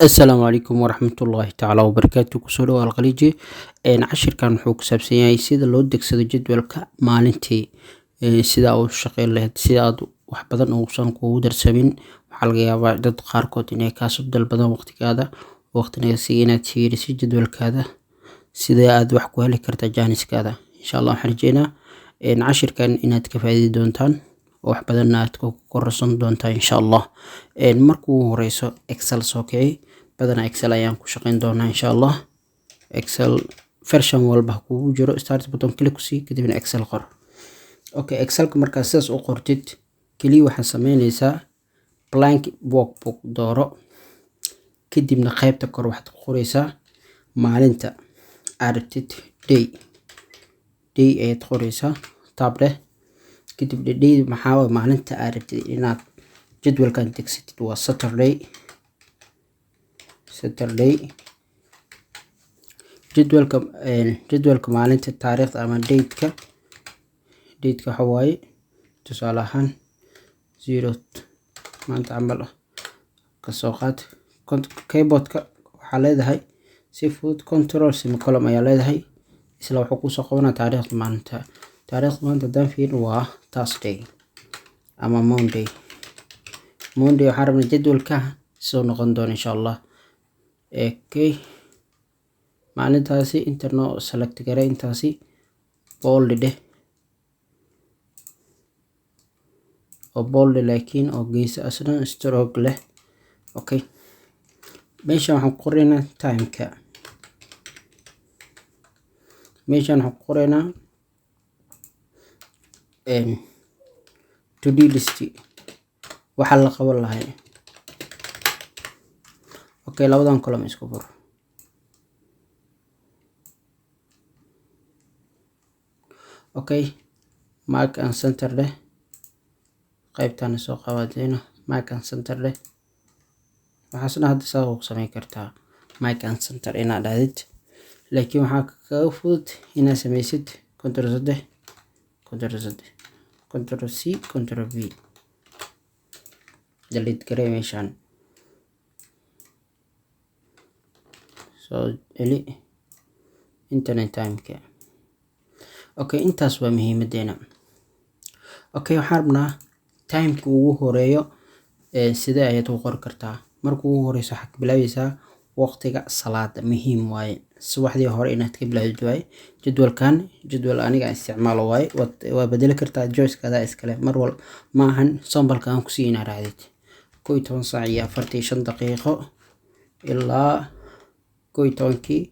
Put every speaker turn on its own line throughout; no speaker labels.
Asalaamu calaykum waraxmatullaahi tacaala wabarakaatu. Kusoo dhawaal Qaliiji. Cashirkan wuxuu ku saabsan yahay sida loo degsado jadwalka maalintii, sida u shaqeyn lahayd, sida aad wax badan uusan kugu darsamin. Waxaa laga yaabaa dad qaarkood inay kaasoo dalbadaan waqtigaada, waqtinaga si inaad fiirisid jadwalkaada, sida aad wax ku heli karta jaaniskaada. Insha Allah waxaan rajeynaa cashirkan inaad ka faa'iidi doontaan oo wax badanna aad ku kororsan doontaan, insha Allah. Markuu horeyso Excel soo kici. Badanaa Excel ayaan ku shaqeyn doonaa, insha Allah. Excel version walba ha kugu jiro. Start button click ku sii, kadibna Excel qor. Okay, Excelka markaa sidaas u qortid, keliya waxaad sameyneysaa blank workbook dooro, kadibna qaybta kor waxaad ku qoreysaa maalinta aad rabtid. Day, day ayaad qoreysaa, tab dheh. Kadib day maxaa waye? Maalinta aad rabtid inaad jadwalkan degsatid waa Saturday. Saturday jadwalka, jadwalka maalinta, taariikhda ama dateka. Dateka waxa waaye, tusaale ahaan, zero maanta camal ah kasoo qaad. Keyboardka waxaa leedahay si fudud Control semicolon ayaa leedahay, isla wuxuu kusoo qabanaa taariikhda maalinta. Taariikhda maanta haddaan fiirin waa Thursday ama Monday. Monday waxaan rabnaa jadwalka soo noqon doona, insha Allah. Okay, maalintaasi inta noo select garay, intaasi bold dheh oo bold laakiin oo geesa asna stroke leh. Okay, meeshan waxaan ku qoraynaa timeka. Meeshan waxaan ku qoraynaa to do list, waxa la qaban lahay. Okay, labadan column isku fur. Okay, merge and center dheh. Qaybtana soo qabatayno, merge and center dheh. Waxaasna hadda saa ku samayn kartaa, merge and center inaad dhahdid, laakiin waxaa kaga fudud inaad sameysid Control saddex, Control saddex, Control C, Control V. Delete garee meeshaan, soo celi internet timeka. Okay, intaas waa muhiimadeena. Okay, waxaan rabnaa timeka ugu horeeyo. Sidee ayaad u qori kartaa? Marka ugu horeyso waxaad ka bilaabeysaa waqtiga salaada. Muhiim waaye subaxdii hore inaad ka bilaawdid waaye jadwalkan. Jadwal aniga isticmaalo waaye, waa bedeli kartaa, choicekaada iskale. Mar wal ma ahan sampleka aan kusii inaad raacdid. 11 saac iyo 45 daqiiqo ilaa 11-kii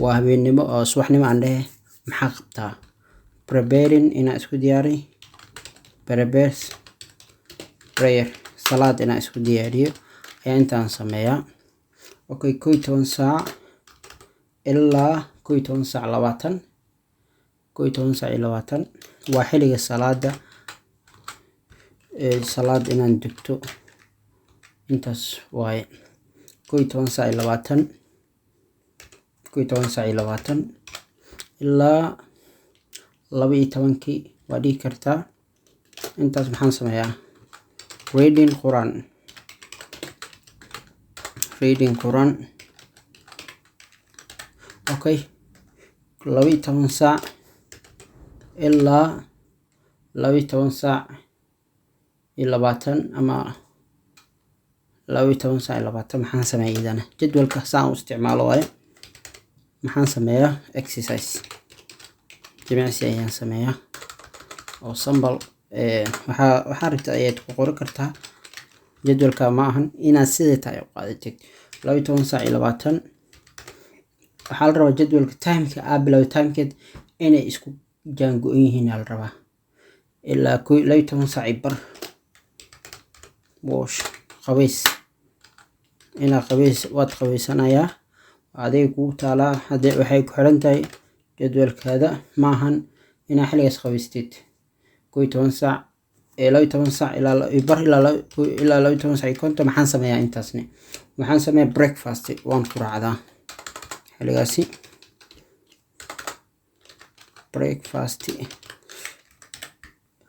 waa habeennimo oo subaxnimo aan dhehe. Maxaa qabtaa? Preparing, inaan isku diyaari, prepares prayer, salaad inaan isku diyaariyo ayaa intaan sameeyaa. Okay, 11 saac ilaa 11 saac 20, 11 saac iyo 20 waa xiliga salaada. Salaad inaan dugto intaas waaye. 11 saac iyo 20, 11 saac iyo 20 ilaa 12-kii waa dhihi kartaa. Intaas maxaan sameeyaa? Reading Quran, reading Quran. Okay, 12 saac ilaa 12 saac iyo 20 ama 12 saac iyo 20 maxaan sameeyaa? Idana jadwalka saan u isticmaalo waaye. Maxaan sameeyaa? Exercise, jimicsi ayaan sameeyaa. Oo sample waxaa rabta ayaad ku qori kartaa. Jadwalka ma ahan inaad sidai tahay u qaadatid. 12 saac iyo 20 waxaa la rabaa jadwalka timeka aa bilowday timekeed inay isku jaango-an yihiin aa la rabaa. Ilaa 12 saac iyo bar, wash, qabays, inaa qabays, waad qabaysanayaa, adiga kugu taalaa. Haddii waxay ku xiran tahay jadwalkaada, ma ahan inaa xilligaas qabaystid. 11 saac, 12 saac ilaa bar ilaa 12 saac iyo 50 maxaan sameeyaa? Intaasni waxaan sameeyaa breakfast, waan quraacdaa xilligaasi, breakfast.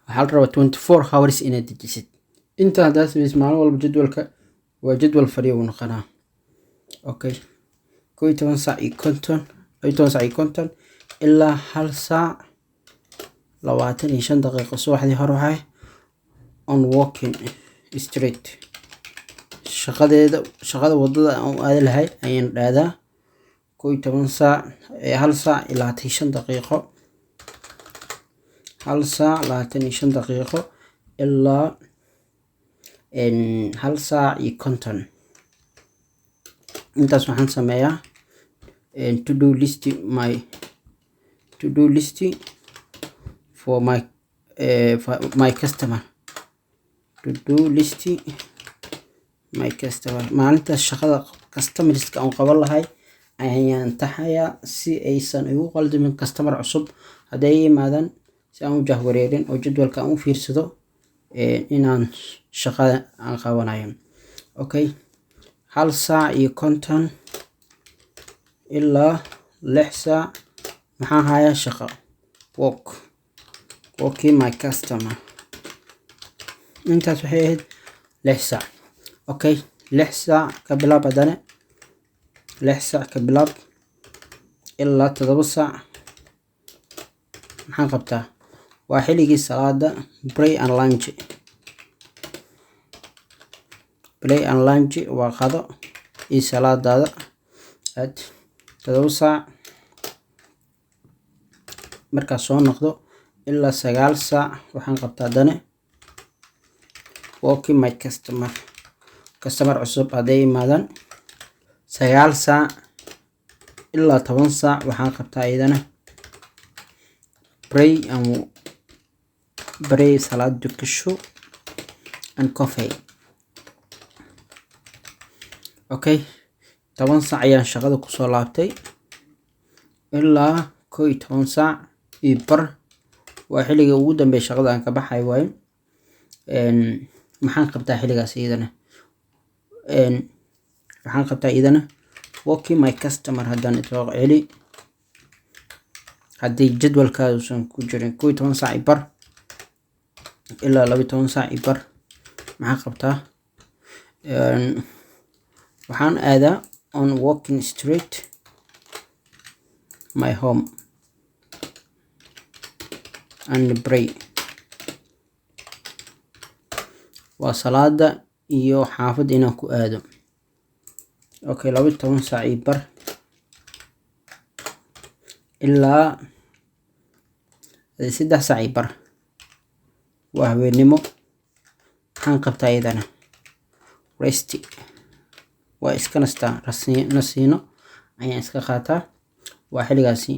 Waxaa la rabaa 24 hours inaad dejisid. Inta haddaad sameysid maalin walba jadwalka. Waa jadwal fadhiya uu noqonaa. Okay, 11 saac iyo 50, 12 saac iyo 50 ilaa 1 saac 25 daqiiqo subaxdii hore waxay on walking street, shaqadeeda, shaqada wadada aan u aadi lahay ayaan dhaadaa. 11 saac, 1 saac iyo 25 daqiiqo, 1 saac 25 daqiiqo ilaa 1 saac iyo 50. Intaas waxaan sameeyaa to do list, my to do list for my customer, to do list my customer. Maalintaas shaqada customerska aan qaban lahay ayaan taxayaa, si aysan igu qaldamin customer cusub hadday yimaadaan, si aan u jahwareerin oo jadwalka aan u fiirsado inaan shaqada aan qabanayo. Okay, 1 saac iyo 50 ilaa 6 saac maxaan hayaa? Shaqo, work, working my customer. Intaas waxay ahayd 6 saac. Okay, 6 saac ka bilaab, haddana 6 saac ka bilaab ilaa 7 saac maxaan qabtaa? Waa xilligii salaada, pray and lunch, pray and lunch, waa qado iyo salaadaada aad. 7 saac markaad soo noqdo ilaa 9 saac waxaan qabtaa haddana working my customer, customer cusub hadday yimaadaan. 9 saac ilaa 10 saac waxaan qabtaa iyadana pray and pray, salaad dukasho and coffee. Okay, 10 saac ayaan shaqada kusoo laabtay ilaa 11 saac iyo bar, waa xilliga ugu dambeeya shaqada aan ka baxay waayo. Maxaan qabtaa xilligaas iyadana? Waxaan qabtaa iyadana working my customer. Haddaan soo celi, haddii jadwalkaada uusan ku jirin, 11 saac iyo bar ilaa 12 saac iyo bar maxaan qabtaa? Waxaan aadaa on walking street my home and pray, waa salaada iyo xaafad inaan ku aado. Okay, 12 saac iyo bar ilaa 3 saac iyo bar, waa habeennimo, maxaan qabtaa iyadana? Rest, waa iska nastaa, nasiino ayaan iska qaataa. Waa xilligaasi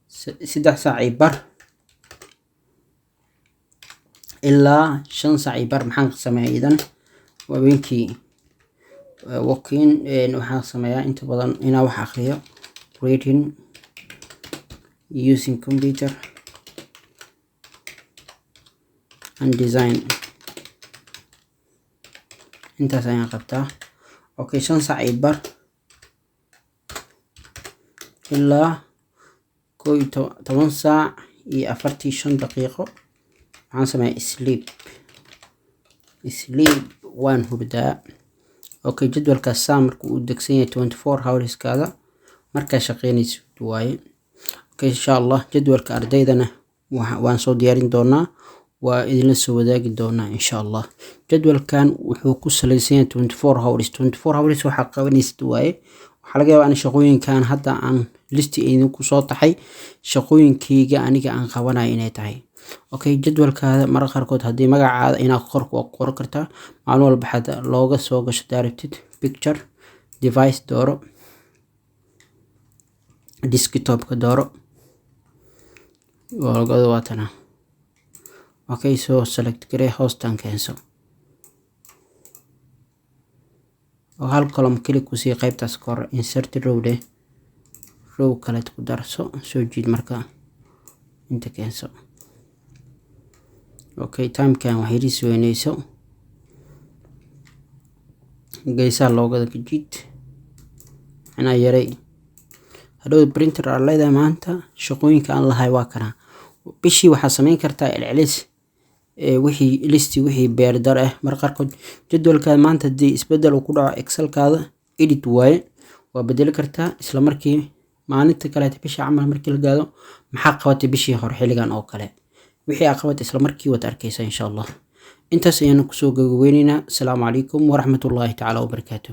3 saac iyo bar ilaa 5 saac iyo bar maxaan sameeyaa iyadana? Habeenkii working, waxaan sameeyaa inta badan inaan wax akhriyo, reading, using computer and design. Intaas ayaan qabtaa. Okay, 5 saac iyo bar ilaa 11 saac iyo 45 daqiiqo waxaan sameeyaa sleep, sleep, waan hurdaa. Okay, jadwalkaas saa marka uu degsan yahay 24 hourskaada markaa shaqeynaysid waaye. Okay, insha Allah jadwalka ardaydana waan soo diyaarin doonaa, waa idinla soo wadaagi doonaa insha Allah. Jadwalkan wuxuu ku salaysan yahay 24 hours. 24 hours waxaa qabanaysid waaye. Waxaa laga yaabaa in shaqooyinkan hadda aan listi idinku soo taxay shaqooyinkeyga aniga aan qabanayo inay tahay. Okay, jadwalkaada mararka qaarkood haddii magacaada inaad qor, waa qoran kartaa. Maalin walba xataa looga soo gasho daarabtid, picture device dooro, desktopka dooro, loogada waatana. Okay, soo select garee, hoostan keenso oo hal column click ku sii qaybtaas kor, insert row dheh, row kale ku darso, soo jiid, marka inta keenso. Okay, timekan wax yariis weyneyso, geesaha loogada ka jiid, macnaha yaray. Hadhow printer aad leedahay. Maanta shaqooyinka aan lahay waa kana. Bishii waxaa sameyn kartaa celcelis Wixii listi, wixii beerdar ah. Mar qaarkood jadwalkaada maanta haddii isbedel uu ku dhaco, Excelkaada edit waaye, waa bedeli kartaa isla markii. Maalinta kaleeta bisha camal markii la gaado, maxaa qabatay bishii hore xilligan oo kale? Wixii aa qabatay isla markii waad arkaysaa, insha Allah. Intaas ayaanu kusoo gabagabeyneynaa. Asalaamu calaykum waraxmatullaahi tacaala wabarakaatuh.